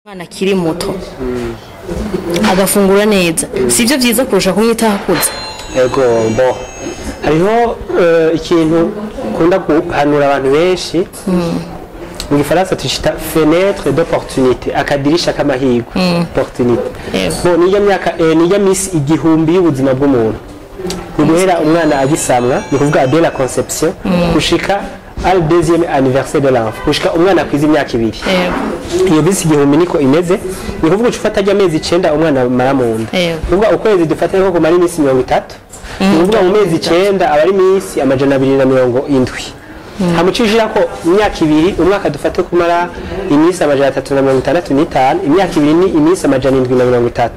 Umwana akiri muto agafungura neza, sivyo vyiza kurusha kumwitaho akuze? Ego, bo hariho ikintu kunda guhanura abantu benshi, mu gifaransa tucita fenêtre d'opportunité, akadirisha k'amahirwe, opportunité. Bo niyo myaka, niyo misi 1000 y'ubuzima bw'umuntu, ni guhera umwana agisamwa, ni kuvuga dès la conception gushika al deuxième anniversaire de l'enfant, gushika umwana akwiza imyaka 2. Iyo misi 1000 niko imeze, ni kuvuga uca ufata ajya amezi 9 umwana amara mu nda. Kuvuga ukwezi dufata nko kumara iminsi 30, ni kuvuga mu mezi 9 aba ari iminsi 270. Hamucishira ko imyaka 2, umwaka dufate kumara iminsi 365, imyaka 2 ni iminsi 730.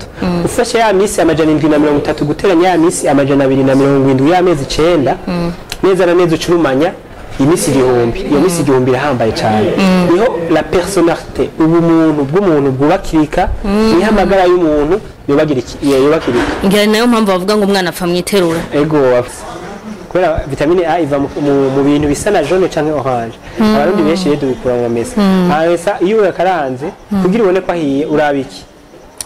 Ufashe ya minsi 730 guteranya ya minsi 270 y'amezi 9, neza na neza ucurumanya iminsi 1000. Iyo minsi 1000 irahambaye cyane. Niho la personnalité, ubumuntu bw'umuntu bwubakirika, niho amagara y'umuntu yubakirika. Ngira nayo mpamvu bavuga ngo umwana apfa mwiterura. Ego, kubera vitamine A iva mu bintu bisa na jaune canke orange. Abarundi benshi rero dubikura mu mamesa. Amamesa iyo uyakaranze kugira ubone ko ahiye urabiki,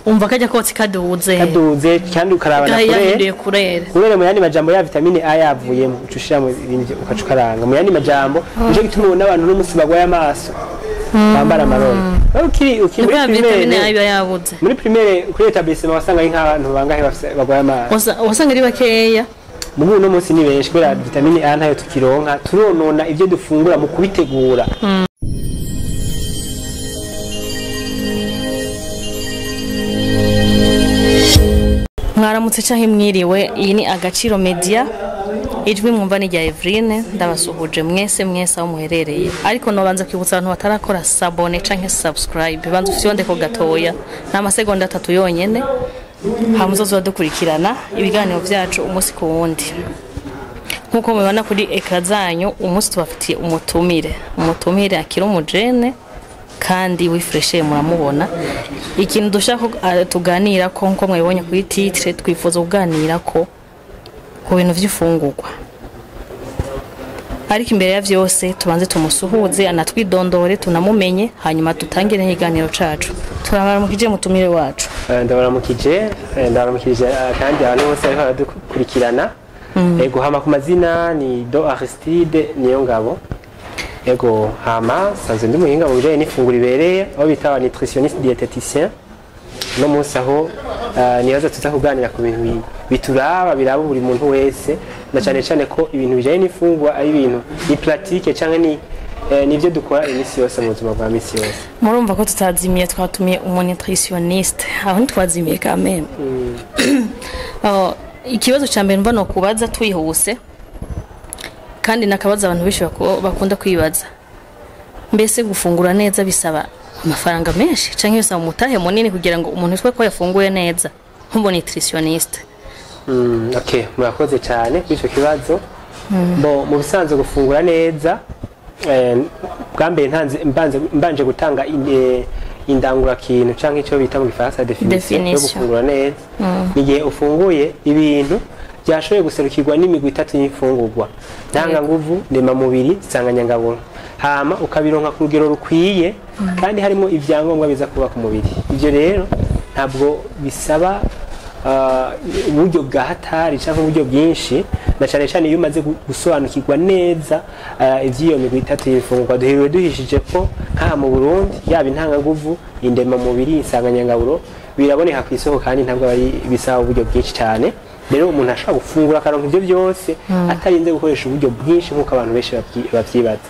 umva kajya kotsi kaduze kaduze, kandi ukaraba na kurere kurere kurere. Mu yandi majambo ya vitamine A yavuyemo, ucushira mu ibindi ukacukaranga. Mu yandi majambo nico gituma ubona abantu n'umusi bagwaye amaso bambara amarori. Ukiri muri primaire A iba yabuze. Muri primaire kuri établissement wasanga ari nk'abantu bangahe bagwaye amaso, wasanga ari bakeya. Mugu uno munsi ni benshi kubera vitamine A ntayo tukironka, turonona ivyo dufungura mu kubitegura. Mwaramutse canke mwiriwe, iyi ni Agaciro Media, ijwi mwumva ni rya Evrine. Ndabasuhuje mwese mwese aho muherereye, ariko nobanza kwibutsa abantu batarakora sabone canke subscribe, banza ufyonde ko gatoya, nta masegonda 3 yonyene, hamuzozo dukurikirana ibiganiro vyacu umunsi ku wundi. Nkuko mubibona kuri ekra zanyu, umunsi tubafitiye umutumire akiri umujene kandi wifreshe, muramubona. Ikintu dushaka tuganira ko nko mwabibonye kuri titre, twifuza kuganira ko ku bintu vy'ifungurwa. Ariko imbere ya vyose tubanze tumusuhuze, anatwidondore, tunamumenye, hanyuma dutangire n'ikiganiro cacu. Turabaramukije mutumire wacu. Ndabaramukije, ndabaramukije kandi abantu bose bariko baradukurikirana. Ego, hama ku mazina ni Do Aristide Niyongabo. Ego, hama sanzwe ndi muhinga mu bijanye n'ifunguro ibereye, aho bita nutritionniste diététicien. No munsi aho nibaza tuza kuganira ku bintu bituraba, biraba buri muntu wese, na cyane cyane ko ibintu bijanye n'ifungwa ari ibintu ni pratique canke ni nivyo dukora imisi yose mu buzima bwa misi yose. Murumva ko tutazimiye, twatumiye umu nutritionniste, aho ntitwazimiye quand même. Ikibazo ca mbere mbona kubaza twihuse, kandi nakabaza abantu benshi bakunda kwibaza, mbese gufungura neza bisaba amafaranga menshi canke bisaba umutahe munini kugira ngo umuntu yitwe ko yafunguye neza nk'umu nutritionniste? Okay, murakoze cyane kuri ico kibazo. Bo mu bisanzwe gufungura neza, bwa mbere mbanje gutanga indangurakintu canke ico bita mu gifaransa definition yo gufungura neza. Nigihe ufunguye ibintu byashoboye guserukirwa n'imigwi 3 y'imfungurwa, ntanganguvu, ndemamubiri, nsanganyangaburo, hama ukabironka ku rugero rukwiye, kandi harimo ivyangombwa biza kuba ku mubiri. Ivyo rero ntabwo bisaba uburyo bwa hatari canke uburyo bwinshi, na cyane cyane iyo umaze gusobanukirwa neza ivy'iyo migwi 3 y'imfungurwa. Duhiriwe duhishije ko nka mu Burundi yaba intanganguvu, indemamubiri, insanganyangaburo biraboneka ku isoko, kandi ntabwo ari bisaba uburyo bwinshi cyane. Rero umuntu ashobora gufungura akaronka ivyo byose atarinze gukoresha uburyo bwinshi nkuko abantu benshi bavyibaza.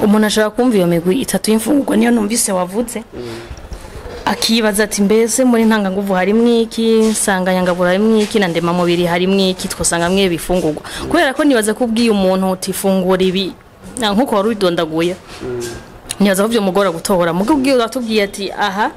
Umuntu ashobora kumva iyo migwi 3 y'imfungurwa niyo numvise wavuze, akibaza ati mbese muri ntanganguvu harimwo iki, nsanganyangaburo harimwo iki, na ndemamubiri harimwo iki, twosanga mwe bifungurwa. Kubera ko nibaza kubwiye umuntu uti fungura ibi nkuko wari ubidondaguye, nibaza ko vyomugora gutora. Mugo ubwiye uratubwiye ati aha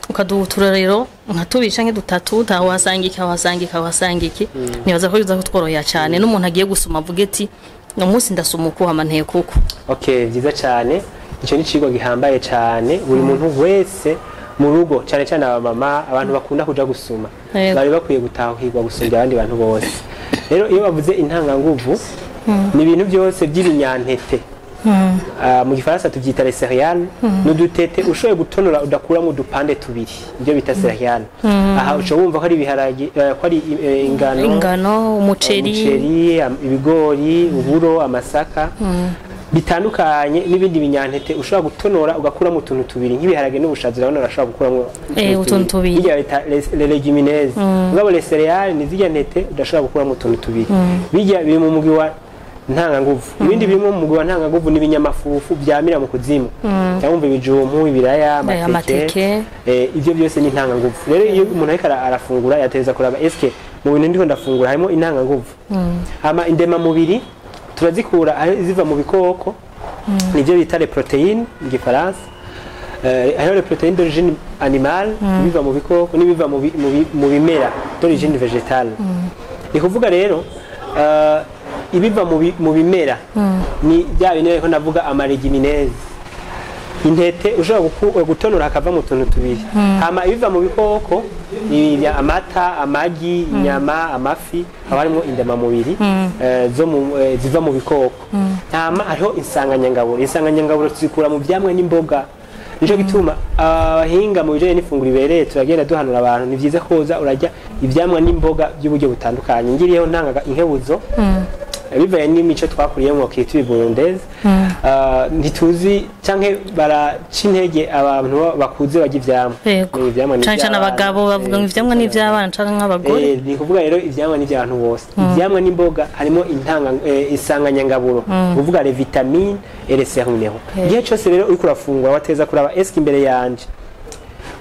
ukaduha uturorero nka tubiri canke dutatu, wahasanga iki, wahasanga iki, wahasanga iki, nibaza ko biza kutworohera cyane. N'umuntu agiye gusoma avuge ati no munsi ndasoma uko hama nteko uko. Okay, vyiza cyane. Ico ni cigwa gihambaye cyane buri muntu wese mu rugo, cyane cyane abamama, abantu bakunda kuja gusoma bari bakwiye gutahirwa gusumbya abandi bantu bose. Rero iyo bavuze intanganguvu ni ibintu byose by'ibinyantete Mu Gifaransa tubyita les céréales. N'udutete ushoboye gutonora udakuramo udupande tubiri, nibyo bita céréales. Aha uca wumva ko ari ibiharage, ko ari ingano, Ingano, umuceri. Umuceri, ibigori, uburo, amasaka, bitandukanye n'ibindi binyantete ushobora gutonora ugakuramo utuntu tubiri, nk'ibiharage n'ubushaza. Urabona urashobora gukuramo Utuntu tubiri. Hirya bita les légumineuses. Mugabo les céréales ni zirya ntete udashobora gukuramo utuntu tubiri. Bijya biri mu mugwi wa ntanganguvu. Ibindi biri mu mugwi wa ntanganguvu n'ibinyamafufu vyamira mu kuzimu, cyangwa umva ibijumbu, ibiraya, amateke. Amateke. Ivyo byose ni intanganguvu. Rero iyo umuntu ariko arafungura, yategereza kuraba: eske mu bintu ndiko ndafungura harimo intanganguvu? Hama indemamubiri turazikura aho ziva mu bikoko, nivyo bita les protéines mu Gifaransa. Hariho les protéines d'origine animale, biva mu bikoko, n'ibiva mu bimera, d'origine végétale. Ni kuvuga rero ibiva mu bimera ni bya bindi ariko ndavuga, ama légumineuses, intete ushobora gutonora hakava mu tuntu tubiri. Hama ibiva mu bikoko ni amata, amagi, inyama, amafi, haba harimo indemamubiri ziva mu bikoko. Hama hariho insanganyangaburo. Insanganyangaburo tuzikura mu vyamwa n'imboga. Nico gituma abahinga mu bijanye n'ifunguro ibereye turagenda duhanura abantu: ni vyiza koza urarya ivyamwa n'imboga by'uburyo butandukanye. Ngiriyeho ntanga inkebuzo, bivaye n'imico twakuriyemo culture burundaise, ntituzi canke baraca intege abantu bakuze barya ivyamwa. Ivyamwa ni Cane cane ivy'abana. abagabo bavuga ngo ivyamwa ni ivy'abana canke nk'abagore. Ni kuvuga rero ivyamwa ni ivy'abantu bose. Ivyamwa n'imboga harimo intanga insanganyangaburo, kuvuga les vitamines et les sels minéraux. Igihe cyose rero uriko urafungura, wateza kuraba: eske imbere yanje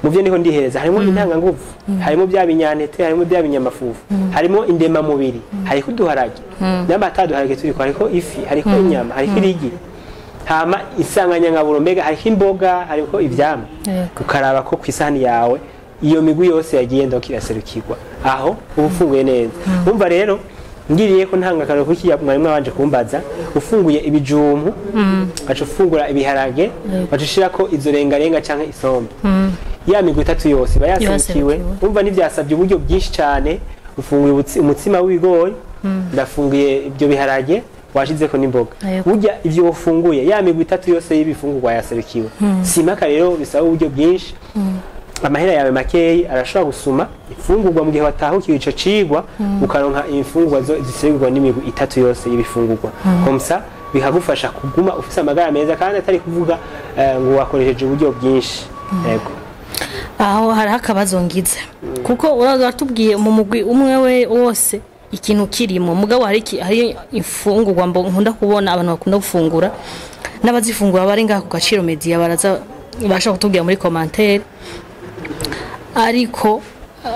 mu byo niho ndihereza harimo intanganguvu, harimo bya binyantete, harimo bya binyamafufu, harimo indemamubiri, hariko uduharage namba ataduharage turiko, hariko ifi, hariko inyama, hariko irigi, hama insanganyangaburo mbega hariko imboga, hariko ivyamwa? Ukaraba ko ku isahani yawe iyo migwi yose yagiye ndoka iraserukirwa, aho uba ufunguye neza. Umva rero, ngiriye ko ntanga akarorero kuki mwari mwabanje kumbaza: ufunguye ibijumbu, ugaca ufungura ibiharage, ugaca ushirako izo rengarenga canke isombe, ya migwi itatu yose iba yaserukiwe. Yaserukiwe. Umva, ntivyasabye uburyo bwinshi cane. Ufunguye umutsima w'ibigori, ndafunguye ibyo biharage, washizeko n'imboga. Burya ivyo ufunguye, ya migwi itatu yose y'ibifungurwa yaserukiwe. Simaka rero bisaba uburyo bwinshi. Amahera yawe makeyi arashobora gusuma imfungurwa mu gihe watahukiwe ico cigwa, ukaronka imfungurwa ziserukirwa n'imigwi itatu yose y'ibifungurwa. Comme ça bikagufasha kuguma ufise amagara meza, kandi atari kuvuga ngo wakoresheje uburyo bwinshi. Yego. Aho hariho akabazo ngize, kuko uraza watubwiye mu mugwi umwe we wose ikintu kirimo, mugabo hari imfungurwa nkunda kubona abantu bakunda gufungura n'abazifungura bari ngaha ku Gaciro Media, baraza basha kutubwira muri commentaire. Ariko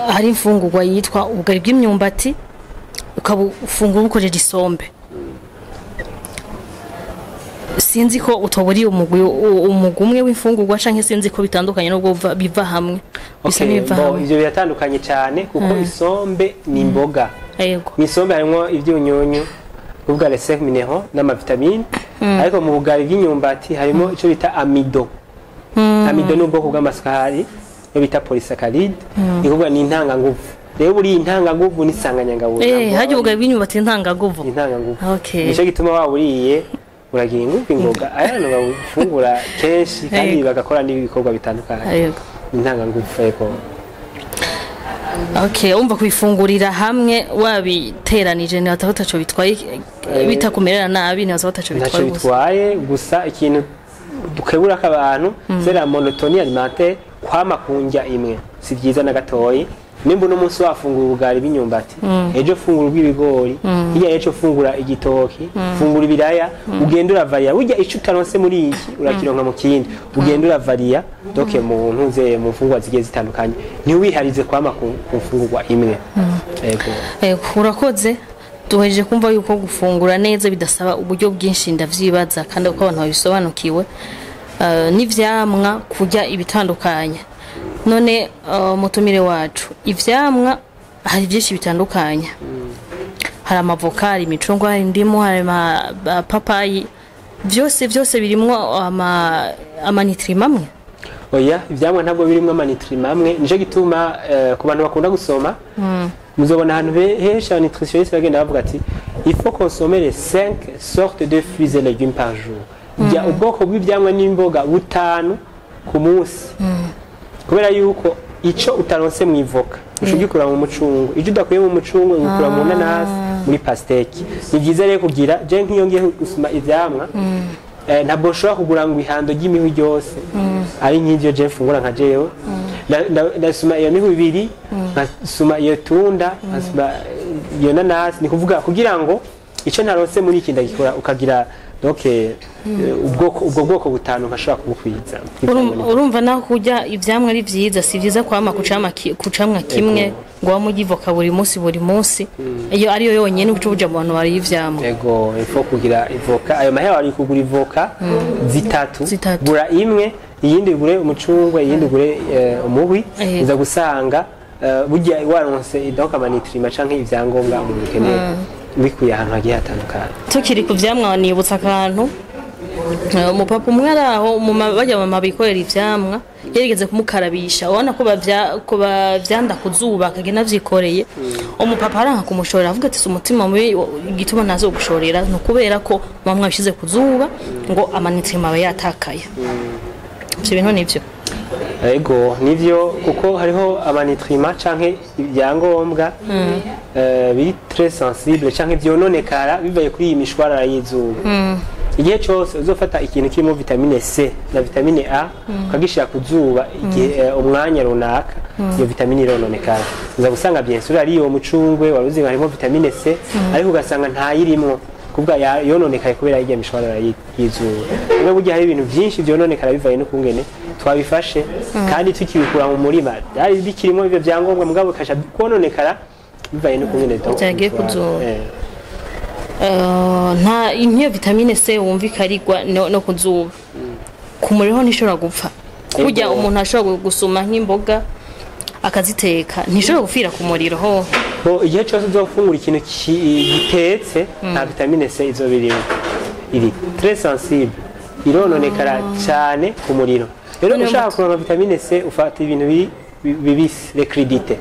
hari imfungurwa yitwa ubugari bw'imyumbati, ukaba ufungura ukoresheje isombe. Sinzi ko utoburiye umugwi umwe w'imfungurwa, canke sinzi ko bitandukanye n'ubwo biva hamwe, bisa n'ibiva Bo, hamwe. Ivyo biratandukanye cyane, kuko isombe ni imboga. Mu isombe harimo ibyunyunyu, kuvuga les sels minéraux n'amavitamine, ariko mu bugari bw'imyumbati harimo icyo bita amidon. Amidon ni ubwoko bw'amasukari iyo bita polysaccharide, ni kuvuga ni intanganguvu. Rero buriya intanganguvu n'isanganyangaburo. Harya ubugari bw'imyumbati intanganguvu? Intanganguvu. Nicyo gituma waba uriye uragira ingufu ingoga. Abantu bawufungura kenshi kandi bagakora n'ibikorwa bitandukanye. Intanganguvu, yego. Okay, umva kubifungurira hamwe wabiteranije ntibaza ko ataco bitwaye, bitakumerera nabi, ntibaza ko ataco Ntacyo bitwaye gusa. bitwaye. Gusa ikintu dukebura ko abantu, c'est la monotonie alimentaire, kwama kunjya imwe si byiza na gatoyi. Nimba uno munsi wafungura ubugari bw'imyumbati, ejo fungura ubw'ibigori, hirya y'ejo fungura igitoki, fungura ibiraya, ugenda uravariya. Burya ico utaronse muri iki urakironka mu kindi, ugenda uravariya. Donc mu ntuze mu mfungurwa zigiye zitandukanye, ntiwiharize kwama ku mfungurwa imwe. Yego. Yego, urakoze. Duhejeje kumva yuko gufungura neza bidasaba uburyo bwinshi, ndavyibaza, kandi uko abantu babisobanukiwe n'ivyamwa, kurya ibitandukanye. None mutumire wacu, ivyamwa hari byinshi bitandukanye: hari amavoka, hari imicungwa, hari indimu, hari amapapayi. Byose byose birimwo ama nutriments amwe? Oya, ivyamwa ntabwo birimo ama nutriments amwe. Nico gituma ku bantu bakunda gusoma, muzobona ahantu henshi aba nutritionniste bagenda bavuga ati: il faut consommer les 5 sortes de fruits et légumes par jour. Rya ubwoko bw'ivyamwa n'imboga butanu ku munsi, kubera yuko ico utaronse mu ivoka uca ugikura mu mucungwe, ico udakuye mu mucungwe ugikura mu nanasi, muri pastèque. Ni byiza rero kugira, je nk'iyo ngiye gusuma ivyamwa, ntabwo nshobora kugura ngo ihando ry'imihwi ryose ari nk'ivyo je mfungura nka jewe. Ndasuma iyo mihwi ibiri, nkasuma iyo tunda, nkasuma iyo nanasi. Ni kuvuga kugira ngo ico ntaronse muri iki ndagikora, ukagira donc ubwoko, ubwo bwoko butanu nkashobora kubukwiza. Urumva naho kurya ivyamwa ari vyiza, si vyiza kwama ku camwa kimwe, ngo wame urya ivoka buri munsi buri munsi, iyo ariyo yonyene uca uja mu bantu bariye ivyamwa. Ego, ifo kugira ivoka, ayo mahera wari kugura ivoka zitatu. Zitatu. Gura imwe, iyindi ugure umucungwe, iyindi ugure umuhwi. Uza gusanga burya waronse donc ama nutriments canke ivyangombwa umuntu ukeneye bikuye ahantu hagiye hatandukanye. Tukiri ku vyamwa, nibutsa akantu. Umupapa umwe ari aho bajya mama bikorera ivyamwa, yarigeze kumukarabisha, ubona ko ko bavyanda ku zuba, akagenda avyikoreye. Umupapa aranka kumushorera, avuga ati: "Si umutima mubi, igituma ntazogushorera ni ukubera ko muba mwabishize ku zuba, ngo ama nutriments aba yatakaye." Ivyo bintu nivyo? Ego, nivyo, kuko hariho ama nutriments canke ibyangombwa biri très sensible canke vyononekara bivaye kuri iyi mishwarara y'izuba. Igihe cyose uzofata ikintu kirimo vitamine C na vitamine A ukagishira ku zuba igihe umwanya runaka, iyo vitamine irononekara. Uza gusanga bien sûr ari iyo mucungwe wari uzi ngo harimo vitamine C, ariko ugasanga ntayirimwo, kuvuga yononekaye kubera irya mishwarara y'izuba. Rero burya hari ibintu byinshi vyononekara bivaye n'ukungene twabifashe, kandi tukibikura mu murima byari bikirimo ivyo vyangombwa, mugabo bikasha kononekara bivaye n'ukungene Vyagiye ku zuba. Nta nk'iyo vitamine C wumva ikarigwa no ku zuba, ku muriro ntishobora gupfa kurya? Umuntu ashobora gusuma nk'imboga akaziteka, ntishobora gupfira ku muriro ho? Bo, igihe cyose uzofungura ikintu gitetse, nta vitamine C izoba irimo. Iri très sensible, irononekara cyane ku muriro. Rero Noneho ushaka kuronka vitamine C, ufata ibintu biri bibisi, les crudités.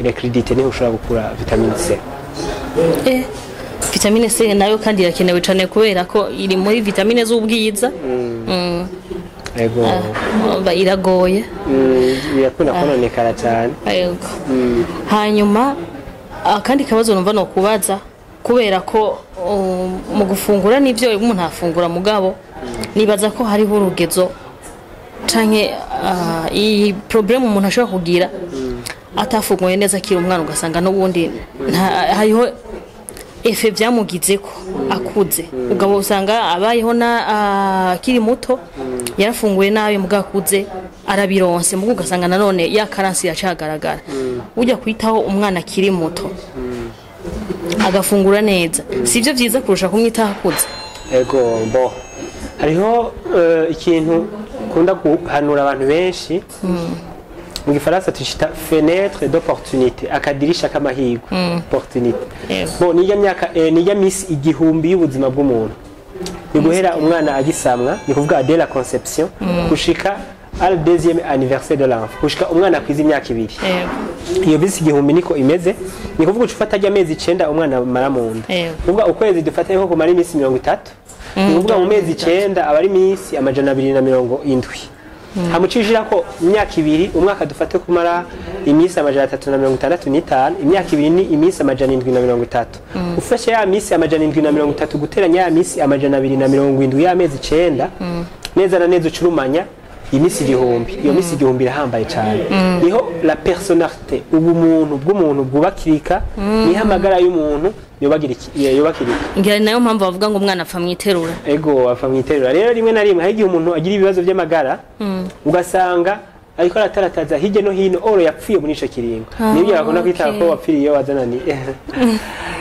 Les crudités niho ushobora gukura vitamine C. Vitamine C nayo kandi irakenewe cyane kubera ko iri muri vitamine z'ubwiza. Ego. Iragoye. Birakunda kononekara cyane. Yego. Hanyuma akandi kabazo numva no kubaza, kubera ko mu gufungura nivyo umuntu afungura, mugabo nibaza ko hariho urugezo canke iyi problème umuntu ashobora kugira atafunguye neza akiri umwana, ugasanga n'ubundi hariho effet byamugizeko akuze. Ugabo usanga abayeho na akiri muto yarafunguye nabi, mugabo akuze arabironse, mugo ugasanga nanone ya carence iracagaragara. Ujya kwitaho umwana akiri muto agafungura neza, sivyo vyiza kurusha kumwitaho akuze? Ego, bo, hariho ikintu kunda guhanura abantu benshi, mu gifaransa tucita fenêtre d'opportunité, akadirisha k'amahirwe, opportunité. Bo, niya myaka, niya misi 1000 y'ubuzima bw'umuntu, ni guhera umwana agisamwa, ni kuvuga dès la conception, gushika au deuxième anniversaire de l'enfant, gushika umwana akwiza imyaka 2. Iyo bisi 1000 niko imeze. Ni kuvuga uca ufata ajya amezi 9 umwana amara mu nda. Kuvuga ukwezi dufata nko kumara iminsi 30, ni kuvuga mu mezi 9 aba ari iminsi 270. Hamucishira ko imyaka 2, umwaka dufate kumara iminsi 365, imyaka 2 ni iminsi 730. Ufashe ya minsi 730 guteranya ya minsi 270 y'amezi 9, neza na neza ucurumanya iminsi 1000. Iyo minsi 1000 irahambaye cyane. Niho la personnalité, ubumuntu bw'umuntu bwubakirika, niho amagara y'umuntu yubakirika. Ngira ni nayo mpamvu bavuga ngo umwana apfa mwiterura. Ego, apfa mwiterura. Rero rimwe na rimwe hari igihe umuntu agira ibibazo by'amagara, ugasanga ariko aratarataza hirya no hino, oro yapfuye muri ico kiringo. Nibyo bakunda kwita ko wapfiriye iyo wazanani.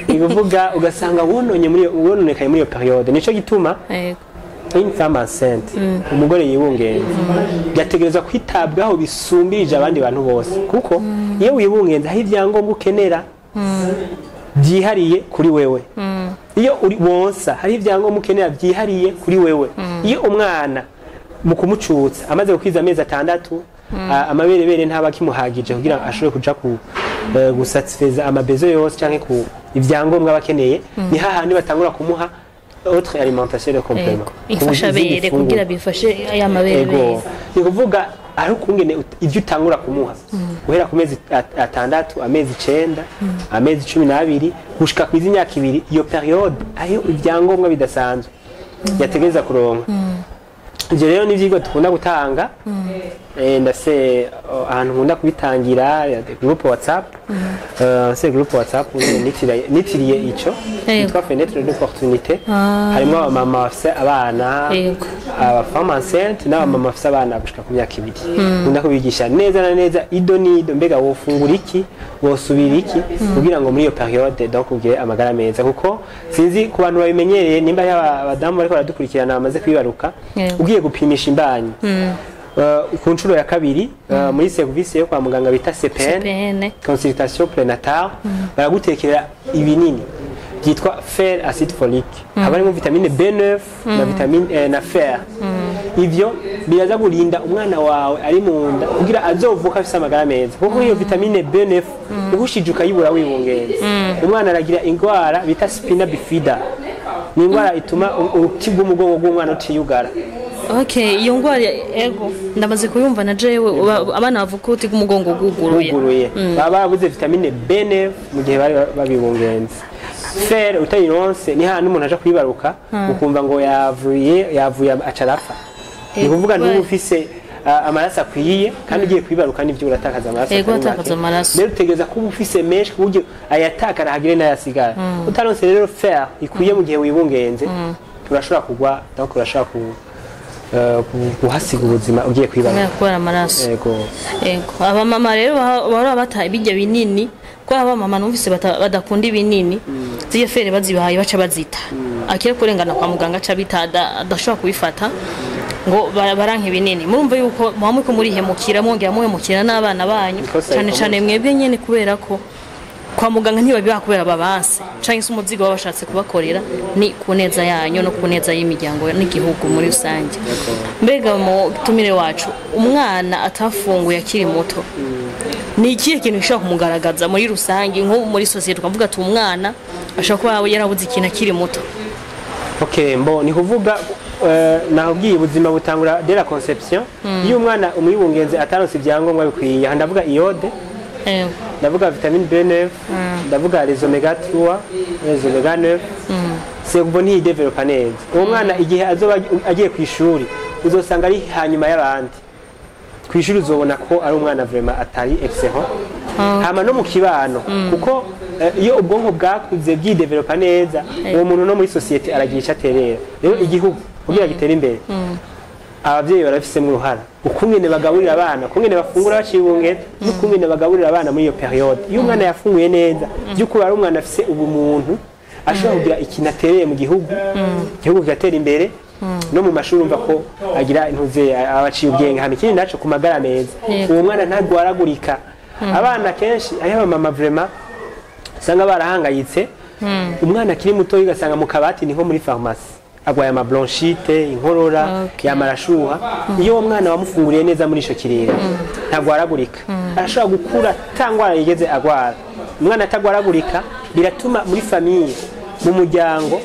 Ni kuvuga ugasanga wononye muri wononekaye muri iyo période. Nico gituma une femme enceinte, umugore yibungenze, yategerezwa kwitabwaho bisumbirije abandi bantu bose, kuko iyo wibungenze aho ibyangombwa ukenera byihariye kuri wewe. Iyo uri wonsa hari ibyangombwa ukenera byihariye kuri wewe. Iyo umwana mu kumucutsa amaze gukwiza amezi 6, amaberebere ntaba akimuhagije kugira ngo ashobore kuja ku gusatisfeza ama besoins yose canke ku ibyangombwa bakeneye. Ni hahandi batangura kumuha Autre alimentation de complément. Imfashabere kugira bifashe aya mabere. Ego, ni kuvuga ari ukungene ibyo utangura kumuha guhera ku mezi 6, amezi 9, amezi 12 gushika ku imyaka 2. Iyo période ayo ibyangombwa bidasanzwe yategereza kuronka. Ivyo rero ni ivyigwa dukunda gutanga. Ndase ahantu nkunda kubitangira, groupe WhatsApp. Se groupe WhatsApp nitiriye ico yitwa Fenêtre d'opportunité. Harimo abamama bafise abana, aba femmes enceintes n'abamama bafise abana gushika ku myaka 2. Nkunda kubigisha neza na neza, ido n'ido, mbega wofungura iki, wosubira iki, kugira ngo muri iyo période donc ugire amagara meza. Kuko sinzi ku bantu babimenyereye, nimba yaba abadamu bariko baradukurikirana bamaze kwibaruka, ugiye gupimisha imbanyi ku nshuro ya kabiri, muri service yo kwa muganga bita CPN, CPN. Consultation prénatale, baragutekera ibinini byitwa fer acide folique. Haba harimo vitamine B9 na vitamine na fer. Ivyo biraza kurinda umwana wawe ari mu nda kugira azovuka afise amagara meza, kuko iyo vitamine B9 uhushije ukayibura wibungenze, umwana aragira indwara bita spina bifida. Ni indwara ituma uruti rw'umugongo rw'umwana utiyugara. Okay, iyo ngwara, ego, ndamaze kuyumva na jewe. Abana bavuka uti bw'umugongo bwuguruye. Buguruye, baba babuze vitamine B9 mu gihe bari babibungenze. Fer utayironse, ni handi umuntu aja kwibaruka ukumva ngo yavuye aca arapfa. Ni kuvuga ntuba ufise amaraso akwiye, kandi ugiye kwibaruka nivyo uratakaza amaraso Yego, atari make. uratakaza amaraso. Rero utegereza kuba ufise menshi ku buryo ayatakara hagire n'ayasigara. Utaronse rero fer ikwiye mu gihe wibungenze, urashobora kugwa, donc urashobora kuhasiga ubuzima ugiye kwibaruka. Kubera amaraso. Yego. Ego, abamama rero bahora bata ibijya binini, ko abamama numvise badakunda ibinini. Ziriya fer bazibahaye baca bazita, akira kurengana kwa muganga aca bita, adashobora kubifata ngo baranka ibinini. Murumva yuko muba muriko murihemukira, mwongera muhemukira n'abana banyu. Ikosa Cyane rikomeye. cyane mwebwe nyene, kubera ko kwa muganga ntibabibaha kubera babanse canke se umuzigo baba bashatse kubakorera. Ni ku neza yanyu no ku neza y'imiryango n'igihugu muri rusange. Mbega mu tumire wacu, umwana atafunguye akiri muto, ni ikihe kintu gishobora kumugaragaza muri rusange, nko muri sosiyete, ukavuga ati umwana ashobora kuba yarabuze ikintu akiri muto? Okay, mbo ni kuvuga nakubwiye, ubuzima butangura dès la conception. Iyo umwana umwibungenze ataronse ibyangombwa bikwiye, aha ndavuga iode, ndavuga vitamine B9, ndavuga les oméga 3, les oméga 9, cerveau ntiyidevelopa neza. Uwo mwana igihe azoba agiye ku ishuri, uzosanga ari hanyuma y'abandi ku ishuri, uzobona ko ari umwana vraiment atari excellent. Hama no mu kibano, kuko iyo ubwonko bwakuze bwidevelopa neza, uwo muntu no muri société aragira icyo aterera. Rero igihugu kugira gitere imbere, abavyeyi barafisemo uruhara, ukungene bagaburira abana, ukungene bafungura bacibunge, n'ukungene bagaburira abana muri iyo période. Iyo umwana yafunguye neza, by'ukuri ari umwana afise ubumuntu, ashobora kugira ikintu atereye mu gihugu, igihugu kigatera imbere. No mu mashuri urumva ko agira intuze, abaciye ubwenge. Hama ikindi naco, ku magara meza, uwo mwana ntagwaragurika. Abana kenshi, hariho abamama vraiment usanga barahangayitse, umwana akiri muto ugasanga mu kabati ni nko muri farumasi, agwaye ama bronchite, inkorora, yamara ashuha. Iyo uwo mwana wamufunguriye neza muri ico kirere, ntagwaragurika, arashobora gukura ata ngwara yigeze agwara. Umwana atagwaragurika biratuma muri famille, mu muryango,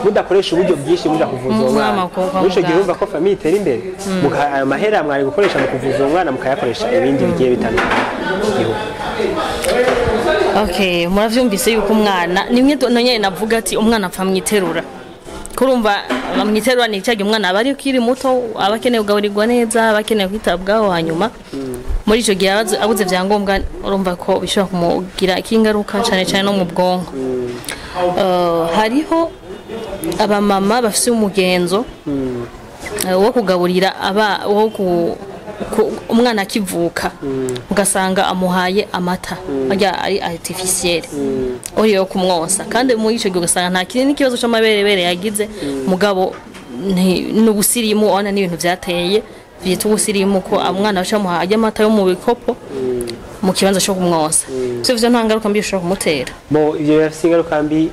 mudakoresha uburyo bwinshi muja kuvuza uwo mwana. Umwana kwa Muri ico gihe muganga. urumva ko famille itera imbere, mugaha ayo mahera mwari gukoresha mu kuvuza uwo mwana, mukayakoresha ibindi bigiye bitandukanye mu gihugu. Okay, muravyumvise yuko umwana nimwe nonyene navuga ati umwana apfa mwiterura. Kurumva bamwiterura ni cyagihe umwana aba ari ukiri muto, aba akeneye kugaburirwa neza, aba akeneye kwitabwaho. Hanyuma muri ico gihe abuze vyangombwa, urumva ko bishobora kumugira ingaruka cyane cyane no mu bwonko. Hariho abamama bafise umugenzo wo kugaburira aba wo ku umwana akivuka, ugasanga amuhaye amata arya ari artificiel uri yo kumwonsa, kandi muri ico gihe ugasanga nta kindi n'ikibazo c'amaberebere yagize, mugabo n'ubusirimu ona n'ibintu vyateye vyitwa ubusirimu, ko umwana baca bamuha arya amata yo mu bikopo mu kibanza co kumwonsa. Ivyo vyo nta ngaruka mbi bishobora kumutera? Bo, ivyo birafise ingaruka mbi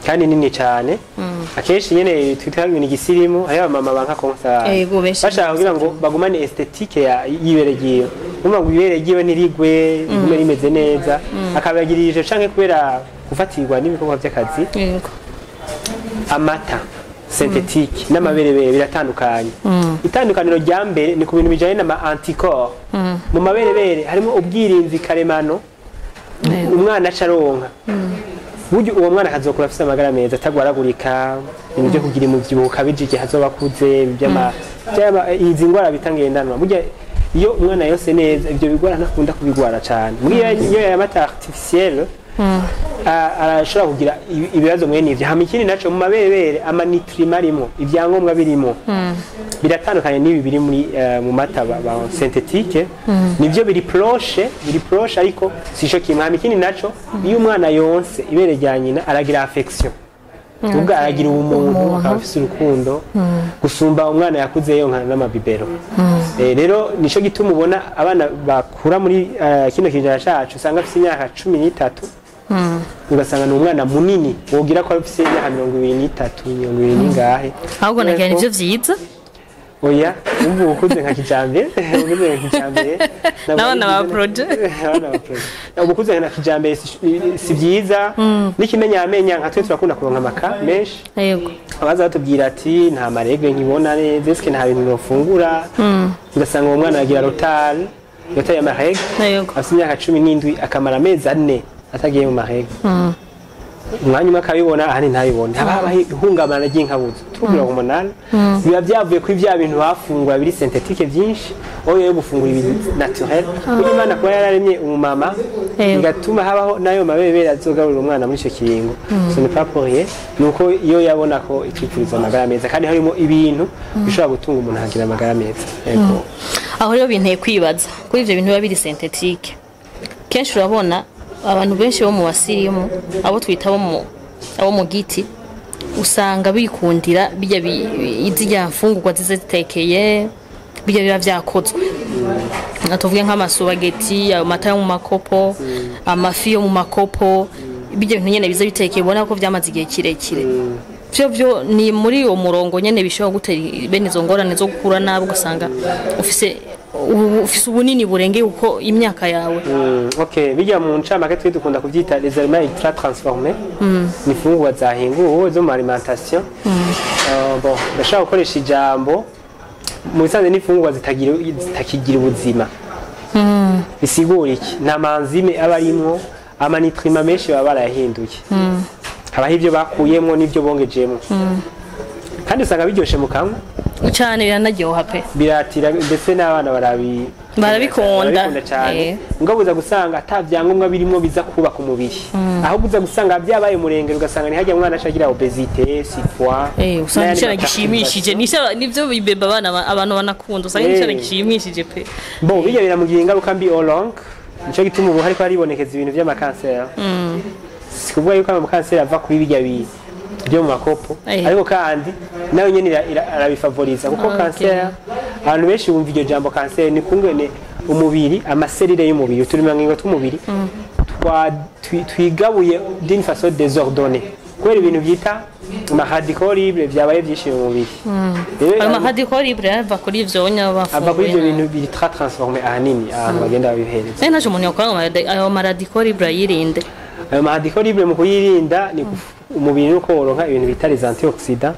kandi nini cyane. Akenshi nyene twita ngo ni igisirimu. Hariho abamama banka konsa Ego, benshi. bashaka kugira ngo bagumane esthétique ya y'ibere ryiwe, urumva ngo ibere ryiwe ntirigwe, rigume rimeze neza, akabagirije canke kubera gufatirwa n'ibikorwa vy'akazi. Amata synthétique n'amaberebere biratandukanye. Itandukaniro rya mbere ni ku bintu bijanye n'ama anticorps. Mu maberebere harimo ubwirinzi karemano umwana acaronka, buryo uwo mwana akazokura afise amagara meza, atagwaragurika, ibintu byo kugira umuvyibuho ukabije igihe azoba akuze, izi ndwara bita ngendanwa. Burya iyo umwana yose neza, ivyo bigwara ntakunda kubigwara cane. Muri iyo yamata artificielle arashobora kugira ibibazo mwene ivyo. Hama ikindi naco, mu maberebere ama nutriments arimo, ivyangombwa birimo biratandukanye n'ibi biri muri mu mata ba synthétique. Nivyo biri proche, biri proche, ariko sico kimwe. Hama ikindi naco, iyo umwana yonse ibere rya nyina aragira affection, ubwo aragira ubumuntu, akaba afise urukundo gusumba umwana yakuze yonkana n'ama biberons. Rero nico gituma ubona abana bakura muri kino kijana cacu usanga afise imyaka 13, ugasanga ni umwana munini, wogira ko afise imyaka 23, mirongo ibiri n'ingahe. Ahubwo nagira nivyo vyiza. Oya, umva, ukuze nka kijambere, ukuze nka kijambere. N'abana ba projet. Abana ba projet. Ubu ukuze nka kijambere si byiza. N'ikimenyamenya, nka twe turakunda kuronka amaka menshi, abaza batubwira ati: "Nta ma règles nkibona neza, eske nta bintu nofungura?" Ugasanga uwo mwana yagira retard y'ama règles, afite imyaka 17, akamara amezi 4 atagiye mu ma règles. Umwanya umwe akabibona, ahandi ntabibone. Haba habaho ihungabana ry'inkabuzo, trouble hormonal. Biba byavuye kuri bya bintu bafungura biri synthétique byinshi, aho yo gufungura ibintu naturel. Burya Imana kuba yararemye umumama, bigatuma habaho n'ayo mabebere azogaburira umwana muri icyo kiringo, ce n'est pas pour rien, nuko iyo yabona ko itwifuriza amagara meza, kandi harimo ibintu bishobora gutunga umuntu akagira amagara meza. Yego. Aho rero binteye kwibaza kuri ivyo bintu biba biri synthétique. Kenshi urabona abantu benshi bo mu basirimu, abo twita abo mu giti, usanga bikundira bijya zirya mfungurwa ziza zitekeye, bijya biba vyakozwe. Nka tuvuge nk'ama spaghetti, amata yo mu makopo, amafi yo mu makopo, bijya bintu nyene biza bitekeye, ubona ko vyamaze igihe kirekire. Vyo ni muri uwo murongo nyene bishobora gutera bene izo ngorane zo gukura nabi, ugasanga ufise ubunini burengeye uko imyaka yawe. Ok, bijya mu ncamake twe dukunda kubyita les aliments ultra transformés, ni imfungurwa zahinguwe zo mu alimentation. Bon, ndashaka gukoresha ijambo mu bisanzwe, n'imfungurwa zitakigira ubuzima. Bisigura iki? Nta ma enzymes aba arimwo, ama nutriments menshi baba barayahinduye, habaho ibyo bakuyemwo n'ibyo bongejemwo, kandi usanga biryoshe mu kanwa. Cane, biranaryoha pe. Biratira, ndetse n'abana Barabikunda. Barabikunda cyane. Mugabo uza gusanga ata byangombwa birimo biza kubaka umubiri, ahubwo uza gusanga byabaye umurengero, ugasanga ntihajya umwana acagira obésité, surpoids. Usanga n'ayandi icana gishimishije. Nivyo bibeba abana abantu banakunda, usanga icana gishimishije pe. Bon, bijya biramugira ingaruka mbi au long. Nico gituma ubu hariko haribonekeza ibintu vy'amakanseri. Si kuvuga yuko amakanseri ava kuri bijya byo mu makopo, ariko kandi nayo nyene arabifavoriza, kuko kanseri, abantu benshi bumva iryo jambo kanseri, ni kungene umubiri, ama cellules y'umubiri, uturemangingo tw'umubiri twigabuye d'une façon désordonnée, kubera ibintu byita ama radicaux libres vyabaye vyinshi mu mubiri. Rero Ayo ma radicaux libres ava kuri ivyo nya ava kuri bafunguye. ivyo bintu biri très transformé, ahanini abantu bagenda babihereza. Nari ntaco umuntu yakora ngo ayo ma radicaux libres ayirinde? Ayo ma radicaux libres, mu kuyirinda ni umubiri nuko woronka ibintu bita les antioxydants.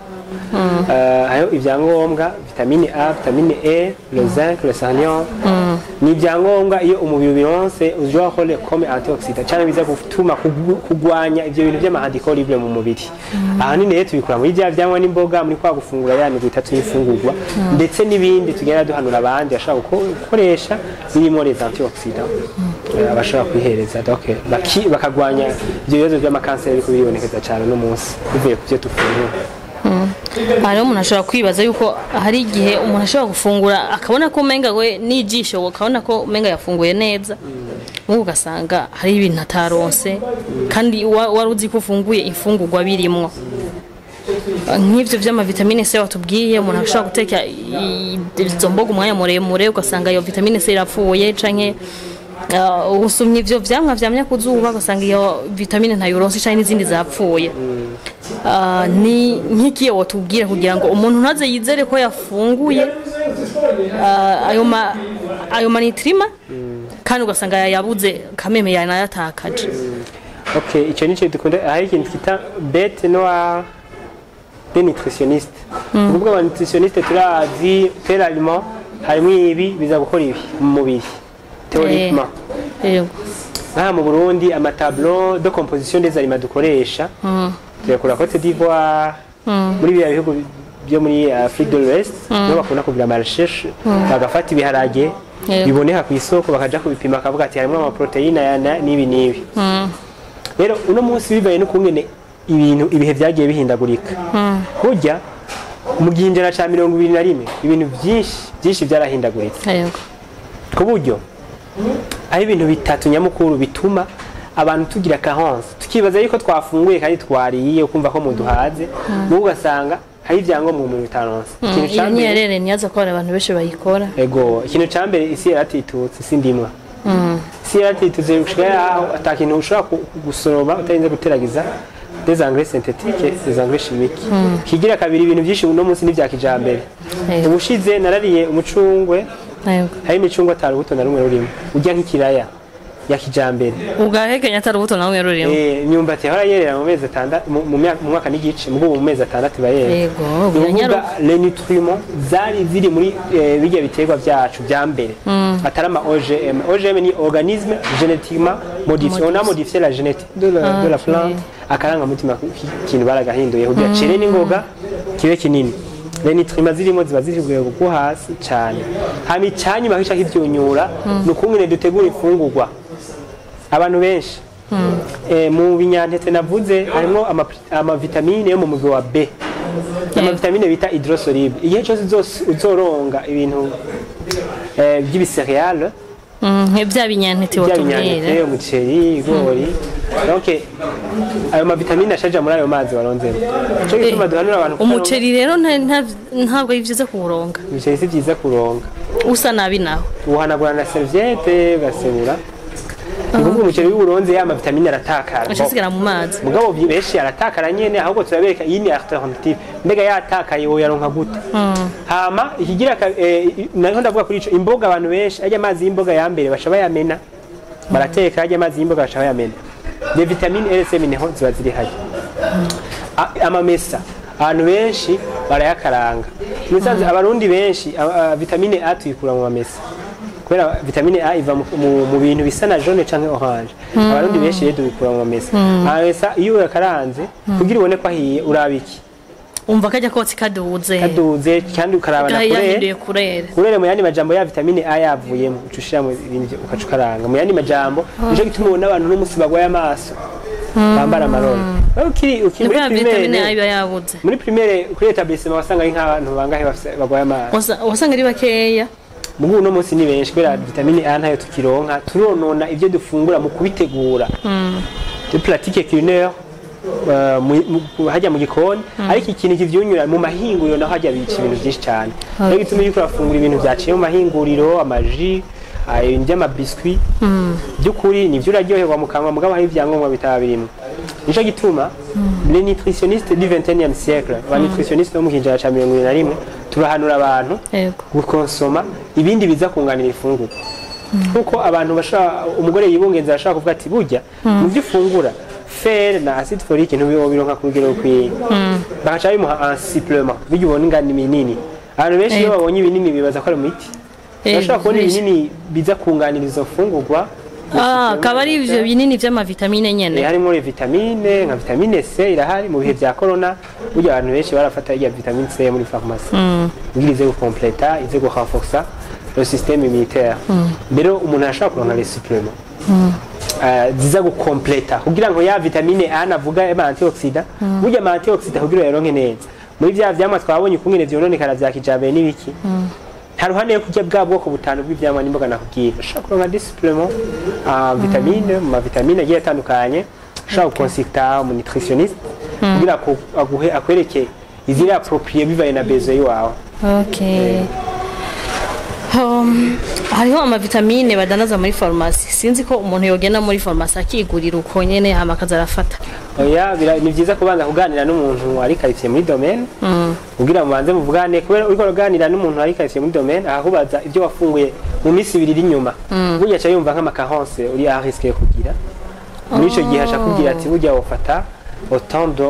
Hariho ibyangombwa, vitamine A, vitamine E, le zinc, le sélénium, ni ibyangombwa. Iyo umubiri ubironse, ujoue rôle comme antioxydant cyane, biza gutuma kugwanya ivyo bintu vy'ama radicaux libres mu mubiri. Ahanini rero tubikura muri bya vyamwa n'imboga, muri kwa gufungura ya migwi itatu y'imfungurwa, ndetse n'ibindi tugenda duhanura abandi bashobora gukoresha birimo les antioxydants. Abashobora kwihereza, donc bakagwanya ivyo bibazo vy'amakanseri biriko biribonekeza cyane no munsi bivuye ku byo dufungura. Hariho umuntu ashobora kwibaza yuko hari igihe umuntu ashobora gufungura akabona ko umenga we n'ijisho ukabona ko umenga yafunguye neza, nk'ubu ugasanga hari ibintu ataronse, kandi wari uzi ko ufunguye imfungurwa birimwo nk'ivyo vy'ama vitamine C watubwiye. Umuntu ashobora guteka izo mboga umwanya muremure, ugasanga iyo vitamine C irapfuye, canke usumye ivyo vyamwa vyamya ku zuba, ugasanga iyo vitamine ntayoronse, canke n'izindi zapfuye. Ni nk'ikiye wotubwira kugira ngo umuntu ntaze yizere ko yafunguye ayo ma nutriments, kandi ugasanga yayabuze kameme, yanayatakaje? Okay, icyo nicyo dukunda. Hari ikintu twita bête noire. des nutritionnistes. Ni ukuvuga aba nutritionniste turazi tel aliment harimo ibi, biza gukora ibi mu mubiri théoriquement. Nk'aha mu Burundi, ama tableau de composition des aliments dukoresha tuyakura Cote d'Ivoire, muri biriya bihugu byo muri Afrique de l'Ouest, niho bakunda kugira ama recherche, bagafata ibiharage biboneka ku isoko, bakaja kubipima, bakavuga ati harimo ama protéine aya n'ibi n'ibi. Rero uno munsi, bivaye n'ukungene ibintu ibihe byagiye bihindagurika, burya mu ginjana ca 21 ibintu byinshi byinshi byarahindaguritse, ku buryo aho ibintu bitatu nyamukuru bituma abantu tugira carence, tukibaza yuko twafunguye kandi twariye, ukumva ko muduhaze, mubu ugasanga hari ibyangombwa umuntu utaronse. Ikintu Iyo ca mbere, nyerere ntiyaza ko hari abantu benshi bayikora. Ego, ikintu ca mbere, isi yaratitutse, isi ndimwa, isi yaratitutse gushika yaho ata kintu ushobora gusoroma utarinze guteragiza des engrais synthétiques, des engrais chimiques. Kigira kabiri, ibintu byinshi uno munsi ni vya kijambere. Ubushize narariye umucungwe, hari imicungwe atari urubuto na rumwe rurimo, urya nk'ikiraya ya kijambere. Ugahekenya atari urubuto na rumwe rurimo. Imyumbati yahora yerera mu mezi 6, mu mwaka n'igice, mugo mu mezi 6 iba yera. Yego. Ni ukuvuga Biranyaruka. les nutriments zari ziri muri birya biterwa byacu bya mbere, atari ama OGM. OGM ni organisme génétiquement modifié, on a modifié la génétique de la plante, akarangamutima k'ikintu baragahinduye kugira cere n'ingoga, kibe kinini. Les nutriments zirimo ziba ziri ku rwego rwo hasi cyane. Hama icyanyuma kica kivyunyura ni ukungene dutegura imfungurwa. Abantu benshi, mu binyantete navuze harimo ama vitamine yo mu mugwi wa B, ama vitamine bita hydrosoluble. Igihe cyose uzoronga ibintu by'ibi céréales, Bya binyantete bya watubwira. Binyantete, umuceri, ibigori, donc ayo mavitamine ashaja muri ayo mazi waronzemo. Ico gituma duhanura abantu kutaronga. Umuceri rero ntabwo ari byiza kuwuronga. Umuceri si byiza kuronga. Usa nabi naho? Uhanagura na serviette, ugasebura. Ni ukuvuga umuceri w'uburonze ya mavitamine aratakara. Aca asigara mu mazi. Mugabo benshi aratakara nyene, ahubwo turabereka iyi ni alternative. Mbega yatakaye woyaronka gute? Hama ikigira naho ndavuga kuri ico, imboga, abantu benshi ajya amazi y'imboga ya mbere baca bayamena, barateka ajya amazi y'imboga baca bayamena. Les vitamines et les minéraux ziba ziri hajya. Amamesa abantu benshi barayakaranga. Musanze Abarundi benshi vitamine A tuyikura mu mamesa, kubera vitamine A iva mu bintu bisa na jaune canke orange. Abarundi benshi rero dubikura mu mamesa. Amamesa iyo uyakaranze, kugira ubone ko ahiye, uraba iki? Umva kajya kotsi kaduze. Kaduze, kandi ukaraba na couleur. Yahinduye couleur. Couleur, mu yandi majambo, ya vitamine A yavuyemo, uca ushiramo ibintu ukaca ukaranga. Mu yandi majambo, nico gituma ubona abantu n'umunsi bagwaye amaso bambara amarori. Wewe ukiri muri Nibwo ya vitamine A primaire, iba yabuze. muri primaire kuri établissement, wasanga ari nk'abantu bangahe bagwaye amaso? Wasanga ari bakeya. Mugu uno munsi ni benshi, kubera vitamine A ntayo tukironka. Turonona ibyo dufungura mu kubitegura, de pratique culinaire, hajya mu gikoni. Ariko ikintu kivyunyura mu mahinguriro naho hajya bica ibintu byinshi cyane. Niyo gituma iyo uriko urafungura ibintu byaciye mu mahinguriro, ama jus, ibintu by'ama biscuit, by'ukuri nivyo uraryoherwa mu kanwa, mugabo hari ibyangombwa bitaba birimo. Nico gituma les nutritionnistes du 21e siècle, ba nutritionnistes bo mu kinjana ca 21, turahanura abantu gukonsoma ibindi biza kunganira ifungurwa, kuko abantu bashobora, umugore yibungenze arashobora kuvuga ati burya mu byo ufungura fer na acide folique ntubironka ku rugero rukwiye, bagaca bimuha un supplément. Burya ubona ingano minini, abantu benshi iyo babonye ibinini bibaza ko ari imiti. Bashobora kubona ibinini biza kunganira izo mfungurwa. Akaba ari ivyo binini vy'amavitamine nyene. Harimo les vitamine, nka vitamine C irahari. Mu bihe vya corona, burya abantu benshi barafata iya vitamine C muri pharmacie kugira ize gukompleta, ize gurenforsa le système immunitaire. Rero umuntu arashobora kuronka les suppléments ziza gukompleta kugira ngo ya vitamine A navuga ya antioxydant, burya ama antioxydant kugira uyaronke neza muri vya vyamwa twabonye ukungene vyononekara vya kijambere n'ibiki, nta ruhande yo kurya bwa bwoko butanu bw'ivyamwa n'imboga nakubwira, ushobora kuronka des suppléments en vitamine, mu mavitamine agiye atandukanye. Ushobora gukonsulta umu nutritionniste kugira aguhe, akwereke iziri approprié bivaye na besoin yiwawe. Okay. Hariho amavitamine badandaza muri farumasi. Sinzi ko umuntu yogenda muri farumasi akigurira uko nyene hama akaza arafata. Oya, ni vyiza kubanza kuganira n'umuntu ari qualifié muri domaine, kugira mubanze muvugane, kubera uriko uraganira n'umuntu ari qualifié muri domaine akakubaza ibyo wafunguye mu minsi 2 iri inyuma, burya aca yumva nk'ama carence uri à risque yo kugira. Muri ico gihe aca akubwira ati burya wofata Autant de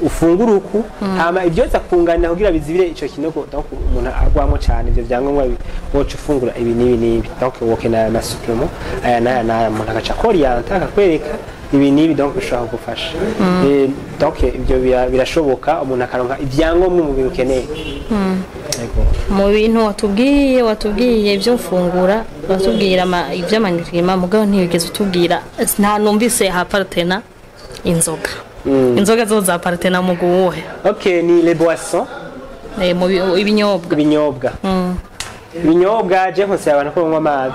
ufungura uku, hama ibyoza kunganira kugira bizibire ico kinogo. Donc umuntu agwamo cyane, ivyo vyangombwa woca ufungura ibi n'ibi n'ibi. Donc wokenera ama supplément aya n'aya n'aya, umuntu agaca korienta, akakwereka ibi n'ibi, donc bishobora kugufasha. Donc ibyo birashoboka, umuntu akaronka ibyangombwa umubiri ukeneye. Yego. Mu bintu watubwiye ibyo mfungura, watubwira iby'ama nutriments, mugabo ntiyigeze utubwira, nta numvise hapartena inzoga. Inzoga zo zapartena mu guwuhe? Ok, ni les boissons. Mu ibinyobwa. Ibinyobwa. Ibinyobwa, je nkonseye abantu ko banywa amazi,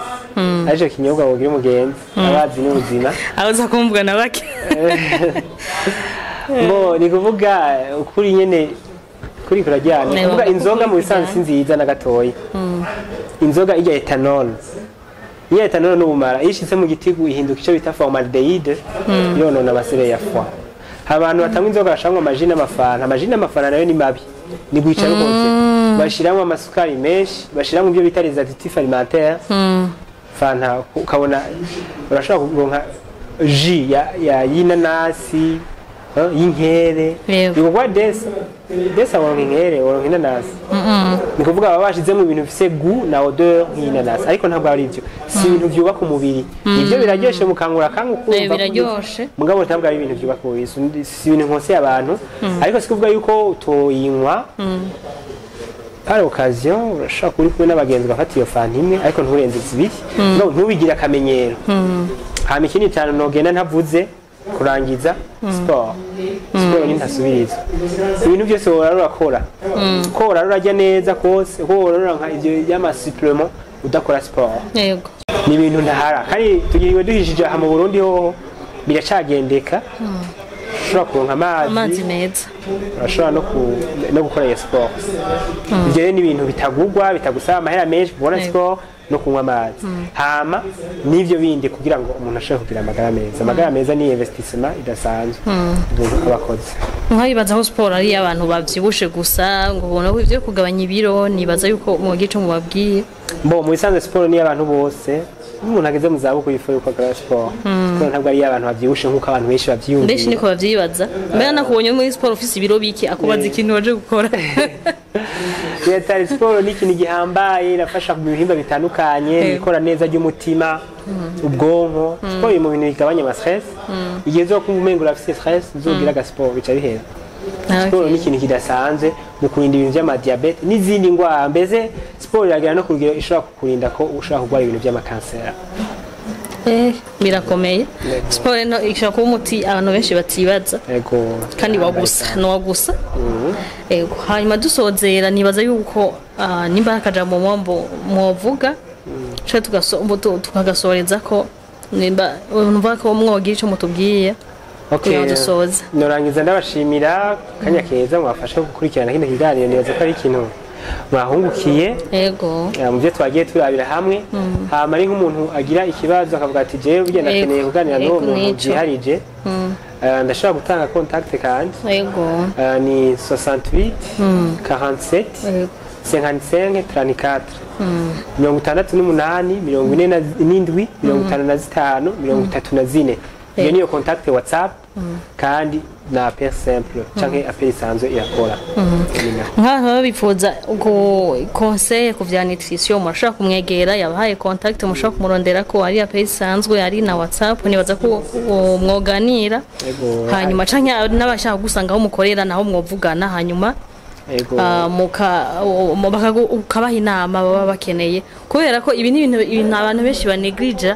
aricyo kinyobwa wogira umugenzi. Amazi ni ubuzima. Aho uza kumvuga na bake. Bo ni kuvuga ukuri nyene, kuri kurajyana. Ni kuvuga inzoga mu bisanzwe si nziza na gatoya. Inzoga ijya éthanol, iyo éthanol n'ubumara, iyo ishitse mu gitigu ihinduka icyo bita formaldéhyde, yonona ama cellules ya foie. Abantu batanywa inzoga bashanywa ama jus n'amafanta. Ama jus n'amafanta nayo ni mabi, ni guhica rukoze, bashiramwo amasukari menshi, bashiramwo ibyo bita les additifs alimentaires. Fanta ukabona urashobora kuronka jus ya y'inanasi, y'inkere. Bikorwa desa desa, woronka inkere, woronka inanasi. Ni kuvuga baba bashizemo ibintu bifise goût na odeur nk'inanasi, ariko ntabwo ari ibyo, si ibintu byubaka umubiri. Ibyo biraryoshe mukangura kanga ukumva Biraryoshe. Mugabo ntabwo ari ibintu byubaka umubiri, si ibintu nkoseye abantu. Ariko si kuvuga yuko utoyinywa par occasion. Urashobora kuba uri kumwe n'abagenzi ugafata iyo fanta imwe, ariko nturenze zibiri. No ntubigire akamenyero. Hama ikindi cyane nogenda ntavuze kurangiza, siporo. Siporo ni ntasubirizwa. Ibintu byose wora urakora, ko wora urarya neza kose, ko wora uranka ivyo y'ama supplément, udakora siporo ni ibintu ntahara. Kandi tugiriwe duhishije aha mu Burundi hoho biracagendeka, ushobora kuronka amazi, amazi meza. Urashobora no gukora iyo siporo. Ibyo rero ni ibintu bitagugwa, bitagusaba amahera menshi kubona. Siporo no kunywa amazi, hama n'ivyo bindi kugira ngo umuntu ashobore kugira amagara meza. Amagara meza ni investissement idasanzwe umuntu aba akoze. Nkabibaza aho siporo ari abantu bavyibushe gusa, ngo ubona ko ivyo kugabanya ibiro, nibaza yuko mu gice mubabwiye. Bo mu bisanzwe siporo ni iy'abantu bose. Iyo umuntu ageze mu zabukuru yifuza yuko akora siporo. Siporo ntabwo ari iy'abantu bavyibushe nk'uko abantu benshi bavyiyumvira. Benshi niko bavyibaza. Mbere nakubonye muri siporo ufise ibiro bike, akubaza ikintu waje gukora. Leta, siporo ni ikintu gihambaye, irafasha mu bihimba bitandukanye, ikora neza ry'umutima, ubwonko. Siporo iri mu bintu bigabanya ama stress. Igihe uzokumva umengo urafise stress, uzogira aga siporo bica bihera. Siporo ni ikintu kidasanzwe mu kurinda ibintu vy'ama diabète n'izindi ndwara. Mbese siporo iragera no ku rugero ishobora kukurinda ko ushobora kurwara ibintu vy'amakansera. Birakomeye. Siporo no ishobora kuba umuti abantu benshi batibaza. Kandi wagusa no wagusa. Ego, hanyuma dusozera, nibaza yuko nimba hari akajambo mwombo mwovuga ce tukagasoreza ko, nimba numva ko mwogira ico mutubwiye kugira ngo dusoze. Norangiza ndabashimira kanya keza mwafashe gukurikirana kino kiganiro. Nibaza ko ari ikintu mwahungukiye mu byo twagiye turabira hamwe. Hama ari nk'umuntu agira ikibazo akavuga ati jewe burya ndakeneye kuganira n'uwo muntu byiharije, ndashobora gutanga contact kandi. Ni 68 47 55 34, 68 47 55 34. Iyo niyo contact WhatsApp, kandi na appel simple canke appel isanzwe irakora. Nk'abantu baba bifuza conseil ku vya nutrition, murashobora kumwegera, yabahaye contact, mushobora kumurondera ko ari appel isanzwe, ari na WhatsApp. Nibaza ko mwoganira. Hanyuma canke n'abashaka gusanga aho mukorera naho mwovugana, hanyuma ukabaha inama baba bakeneye, kubera ko ibi ni ibintu abantu benshi banegrija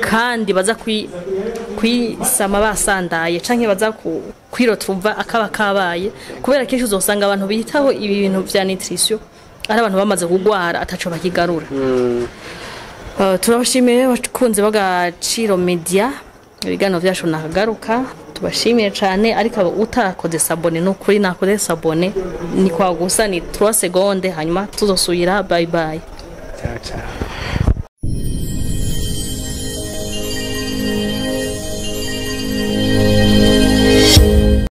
kandi baza kwisama basandaye canke baza kwirotumva akaba kabaye, kubera kenshi uzosanga abantu bitaho ibi bintu vya nutrition ari abantu bamaze kugwara ataco bakigarura. Turabashimiye bakunze b'Agaciro Media, ibiganiro byacu nakagaruka. Tubashimiye cyane, ariko aba utakoze s'abonner, ni ukuri nakoze s'abonner, ni kwa gusa ni 3 secondes, hanyuma tuzosubira. Bye bye. Ciao ciao.